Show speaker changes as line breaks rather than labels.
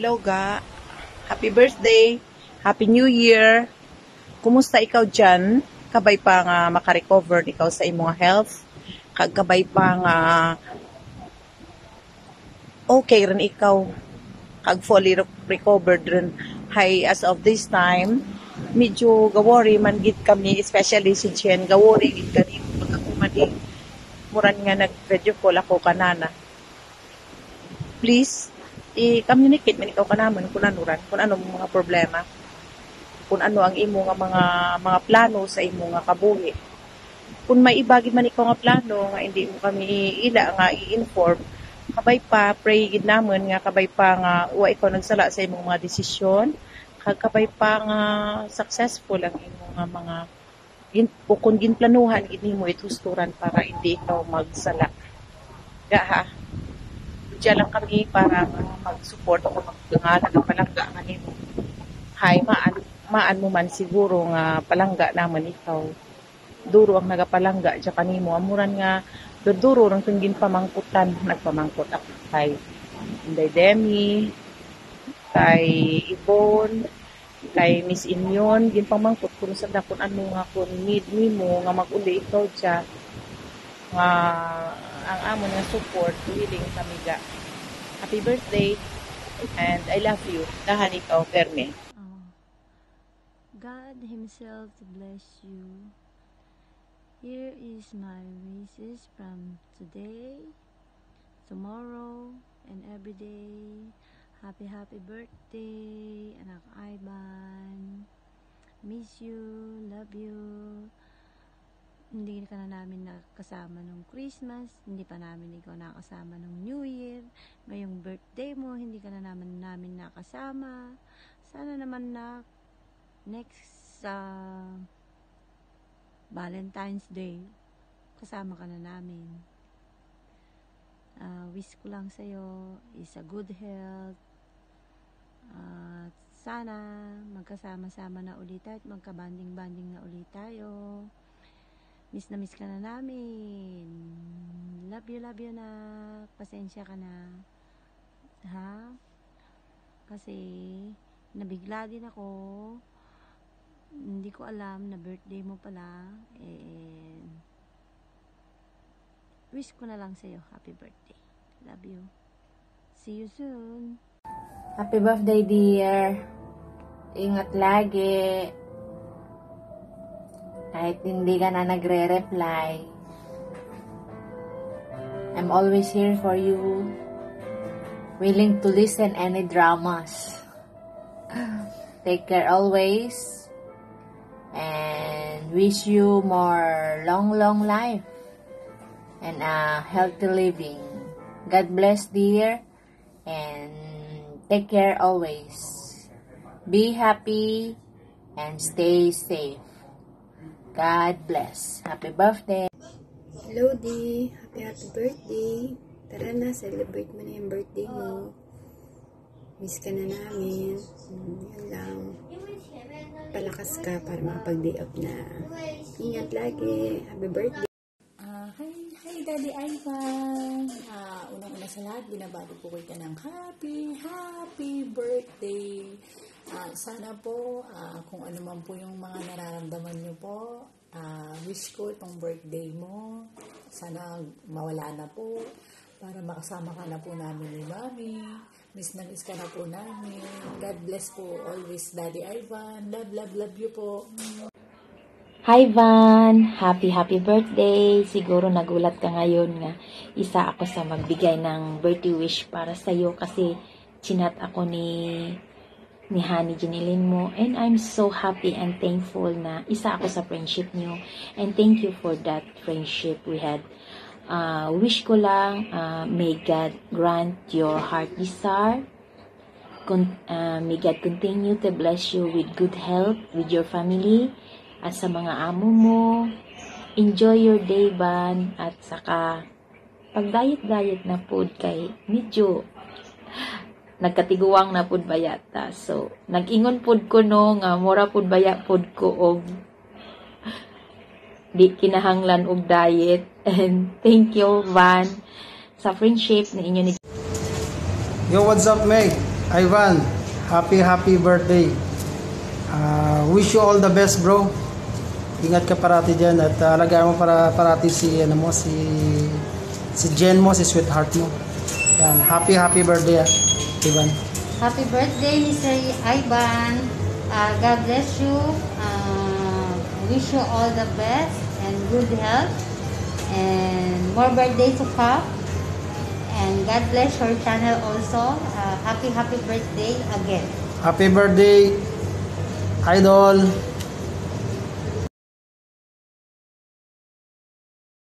Hello, Ga. Happy birthday. Happy New Year. Kumusta ikaw dyan? Kabay pa nga makarecover ikaw sa imong health. Kag kabay pa nga okay rin ikaw. Kag fully recovered rin. Hay, as of this time, medyo ga-worry man gid kami, especially si Jen, ga-worry gid kami pagkakuman muran nga nag-video call ako kanana. Please, i-communicate man ikaw kanamon kung ano ran, kung ano mga problema, kung ano ang imo nga mga plano sa imo nga kabuhi. Kung may iba gid man ikaw nga plano nga hindi mo kami ila nga i-inform, kabay pa, pray gid namon nga kabay pa nga wa ikaw nagsala sa imong mga desisyon, kag kabay pa nga successful ang imong nga mga gin, o kung ginplanuhan gid nimo itusturan para hindi ikaw magsala. Ga ha. Diyan lang kami para mag-support o mag nga nagapalangga kanimo. Hay, maan mo man siguro nga palangga naman ikaw. Duro ang nagapalangga dya kanimo. Amuran nga duro rang tung ginpamangkutan. Nagpamangkot ako kay Inday Demi, kay Ibon, kay Miss Inyon, ginpamangkot ko sa kung ano nga kung need nimo nga mag-uli ikaw dya nga ang amon nga support, willing kami, ga. Happy birthday and I love you. Dahan ikaw perme.
Oh, God Himself to bless you. Here is my wishes from today, tomorrow, and every day. Happy, happy birthday, anak Ivan. Miss you, love you. Hindi ka na namin nakasama nung Christmas, hindi pa namin ikaw nakasama nung New Year. Ngayong birthday mo, hindi ka na naman namin nakasama. Sana naman na next sa Valentine's Day, kasama ka na namin. Wish ko lang sa'yo is a good health. At sana magkasama-sama na ulit tayo at magka-bonding-bonding na ulit tayo. Miss na miss ka na namin. Love you na. Pasensya ka na. Ha? Kasi nabigla din ako. Hindi ko alam na birthday mo pala. Eh, wish ko na lang sa'yo. Happy birthday. Love you. See you soon.
Happy birthday, dear. Ingat lagi. Kahit hindi ka na nagre-reply. I'm always here for you. Willing to listen any dramas. Take care always. And wish you more long, long life. And a healthy living. God bless, dear. And take care always. Be happy and stay safe. God bless. Happy birthday.
Hello, Di. Happy, happy birthday. Tara na, celebrate mo na yung birthday mo. Miss ka na namin. Yun lang. Palakas ka para makapag-day off na. Ingat lagi. Happy birthday.
Hi, hi Daddy Ivan. Unang-una sa lahat, binabati po kita ng happy, happy birthday. Sana po, kung ano man po yung mga nararamdaman niyo po, wish ko itong birthday mo, sana mawala na po para makasama ka na po namin ni Mami. Miss na miss ka na po namin. God bless po always, Daddy Ivan. Love, love, love you po.
Hi, Van! Happy, happy birthday! Siguro nagulat ka ngayon nga isa ako sa magbigay ng birthday wish para sa'yo kasi chinat ako ni Honey Janilyn mo and I'm so happy and thankful na isa ako sa friendship niyo and thank you for that friendship we had. Wish ko lang, may God grant your heart desire. May God continue to bless you with good health, with your family, at sa mga amo mo. Enjoy your day, Van. At saka, pag diet-diet na pod kay medyo nagkatiguang na pod bayata. So, nag-ingon pod ko no, nga mura pod baya pod ko og di kinahanglan og diet. And thank you, Van, sa friendship na inyo ni
Yo, what's up, May? Ivan, happy happy birthday. Wish you all the best, bro. Ingat ka parati diyan at alagaan mo para parati si ano mo, si si Jen mo, si sweetheart mo. Yan, happy happy birthday, Ivan.
Happy birthday, Mr. Ivan. God bless you. Wish you all the best and good health and more birthday to come. And God bless your channel also. Happy, happy birthday again.
Happy birthday, idol.